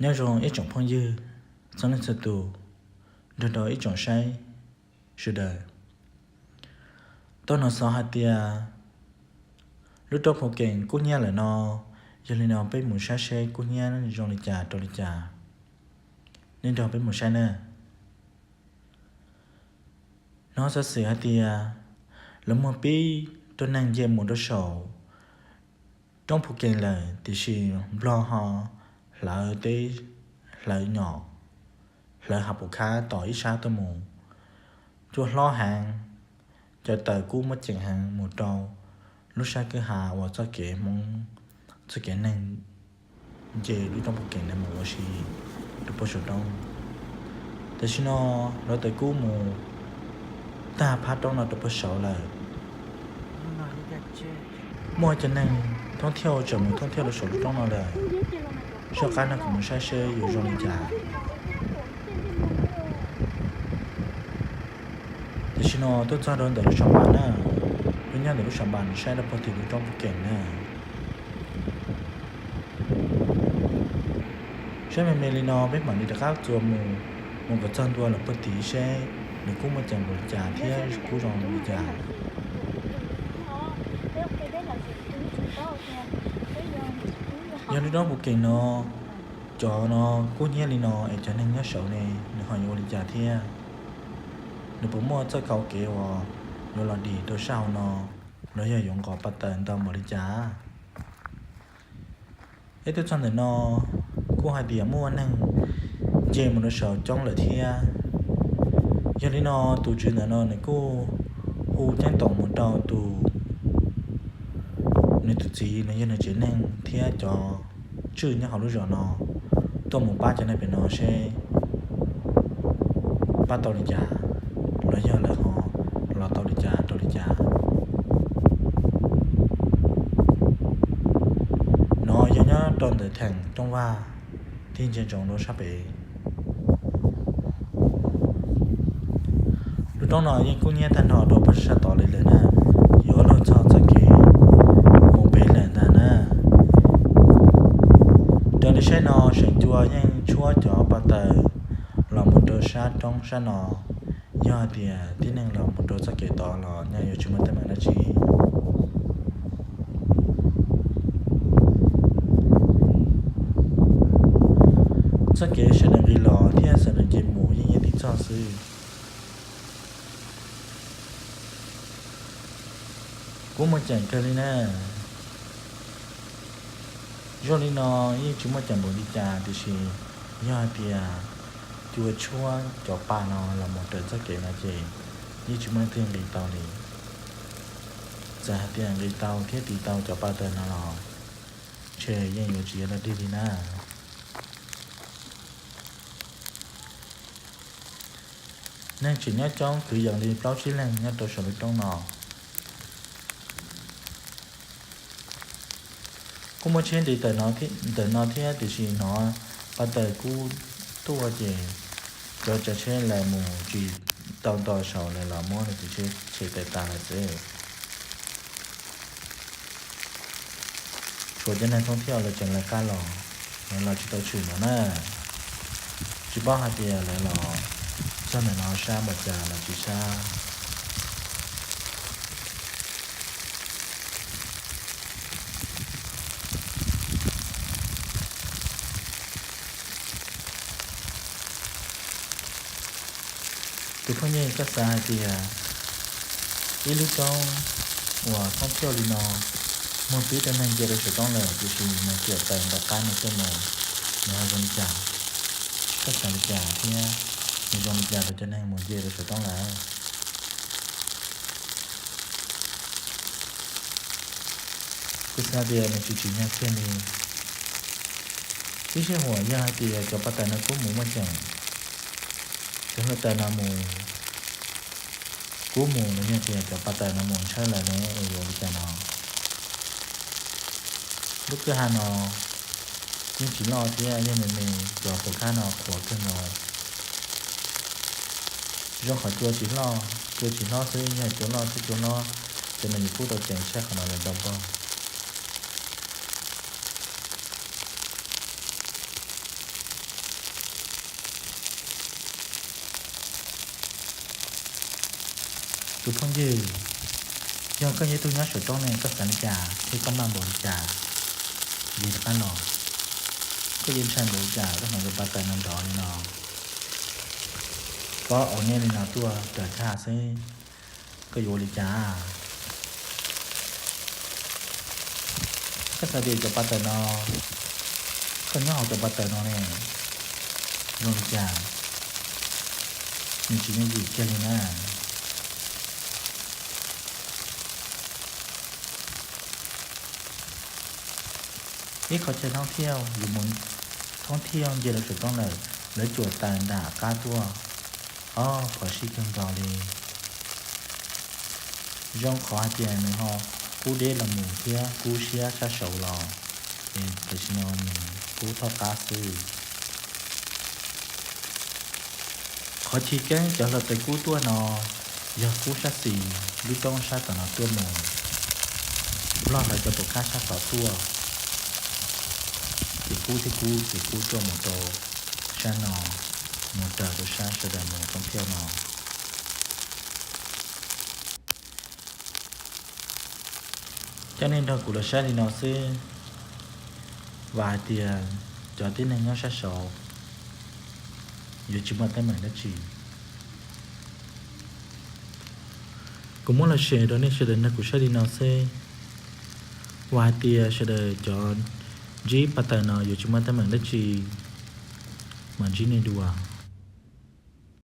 Nyob zoo ib tsoom phooj ywg txhua leej txhua tus, nrog rau ib tsoom saib sawv daws. Tau hnov xov hais tias lub roob Phu Kees kub hnyiab lawm no, yog li no peb mus saib seb kub hnyiab zoo li cas rau li cas. Nej nrog peb mus saib na. Hnov xov xwm hais tias lawv muaj pib rau neeg nce mus rau saum roob Phu Kees lawm, tiam sis Nplog ho hlawv teb hlawv nyom, hlawv hav pum khab tom ib sab tuaj mus, cua hlob heev, cov taws kub muab ceem heev mus rau lub sab kwj ha uas txoj kev Hmoob, txoj kev neeg nce lub roob Phu Kees ntawd mus ua si rau puag saum roob. Tam sim no lawv taws kub mus tag phab roob no rau puag saud lawm. Muaj cov neeg thoob thiauj tseem mus thoob thiauj rau saum lub roob no lawm. Soj qab no kuv mus saib seb yuav zoo li cas. Tam sim no tuaj txog rau ntawm lub sam npas na, tuaj nyob ntawm lub sam npas nws saib rau puag tim lub roob Phu Kees na. Saib me me li no peb mam li rov qab txuas mus, mus kom txog ntua lawm puag tim seb nws kub muaj ceem npaum li cas thiab kub zoo li cas. Yog lub roob Phu Kees no, cov no kub hnyiab li no es cov neeg nyob saud ne nws ho yuav ua li cas thiab? Nws puas muaj txoj khau kev uas yuav los dim rau sab hauv no, los yog yuav nqos pa taws ntau npaum li cas? Ib tug txog ntawm no kuj hais tias muaj neeg nce mus rau saum coob lawm thiab. Yog li no tus tswv ntawm no nws kuj hu ceeb toom mus rau tus, nws tus txiv los yog nws tsev neeg thiab cov tswj nyob hauv lub zos no tuaj mus pab cov neeg pem no seb pab tau li cas, los yog lawv ho los tau li cas rau li cas. No yog nyob rau ntawm theem rooj vag tig ntsia ntsoov rau sab pem. Lub roob no yeej kub hnyiab tag nrho rau puag sab tod li lawm na, yuav luag txog txoj kev mus pem lawm ntag na. Raws li saib no seem cua yeej tshuab cov pa taws los mus rau sab roob sab no, yog hais tias tib neeg los mus rau txoj kev tod los nyaj yuav tsis muaj teeb meem dab tsi. Txoj kev sawv daws nqis los thiab sawv daws nce mus yeej nyob tim txoj xwb. Kub muaj ceem kawg li na. Zoo li no yeej tsis muaj ceem npaum li cas tiam sis yog hais tias cua tshuab cov pa no los mus raws txoj kev no ces yeej tsis muaj leej twg nqis tau li. Txawm hais tias nqis tau thiab tiv tau cov pa taws no los ntshe yeej yuav tsis yog dog dig li na. Neeg tseem nyob coob kwv yees li plaub tsib leeg nyob rau saum lub roob no. Kuj muaj tsheb nti ntawm no thiab tiam sis hnov pa taws kub tuaj ces cov tsav tsheb lawv mus tsis tau nto saud lawv los muab nws tus tsheb tshem tawm tas lawm xwb. Tshuav cov neeg thoob thiab lawv tseem lawv qab los, lawv los tsis tau tshwm no na. Tsis paub hais tias lawv los txog ntawm no sab npaum cas los tsis sab. Tus phooj ywg, koj xav hais tias ib lub roob uas thoob thiauj li no muaj pib rau neeg nce rau saum roob lawm tiam sis nws ciam taws nram qab no tuaj mus, nws ho zoo li cas? Koj xav li cas thiab nws zoo li cas rau cov neeg mus nce rau saum roob lawm? Kuv xav tias nws tsis tsim nyog kiag li. Ib sij huam yog hais tias cov pa taws no kub mus muaj ceem, cov hluav taws no mus kub mus los yog tias cov pa taws no mus ntshawb lawm ne es yuav li cas no? Lub kwj ha no yeej tsis loj thiab yeej me me, cov pum khab no qhuav kawg nkaus. Zoo qhov cua tsis hlob, cua tsis hlob xwb, yog cua loj thiab cua hlob ces nws yuav kub tau ceev tshaj qhov no lawm ntau npaug. Tus phooj ywg, yog koj yog ib tug nyob saum roob ne, koj xav li cas thiab koj maj npaum li cas? Yog rov qab los, koj yeej ntshai npaum li cas koj hnov cov pab tawm no nrov li no, pob au nej li no tuaj raws thaj xwb, koj yuav ua li cas? Koj xav tias cov pab tawm no, koj nyob hauv cov pab tawm no ne, zoo li cas? Nws tsis yooj yim kiag li na. Ib qhov chaw thoob thiaj, yus mus thoob thiaj nce lawv saum roob lawm, lawv cuam taws nram qab tuaj, ob phom sij kawg nkaus li. Zoo qhov hais tias nws ho kub deb los mus thiab kub siab sab saud los, es tam sim no nws kub thoj qab xwb. Qhov chiv keeb cov hluav taws kub tuaj no yog kub sab xis lub roob sab tom no tuaj mus, nplog hlawv cov pum khab sab tod tuaj, ces kub thiab kub ces kub tuaj mus rau sab no, mus raws rau sab sawv daws mus thoob thiaj no. Coj nej nrog kuv los saib li no xwb, vam hais tias cov tib neeg nyob sab saud yuav tsis muaj teeb meem dab tsi. Kuv muab los share rau nej sawv daws nrog kuv saib li no xwb, vam hais tias sawv daws cov ntsib pab tawm no yuav tsis muaj teeb meem dab tsi, mam ntsib nej dua.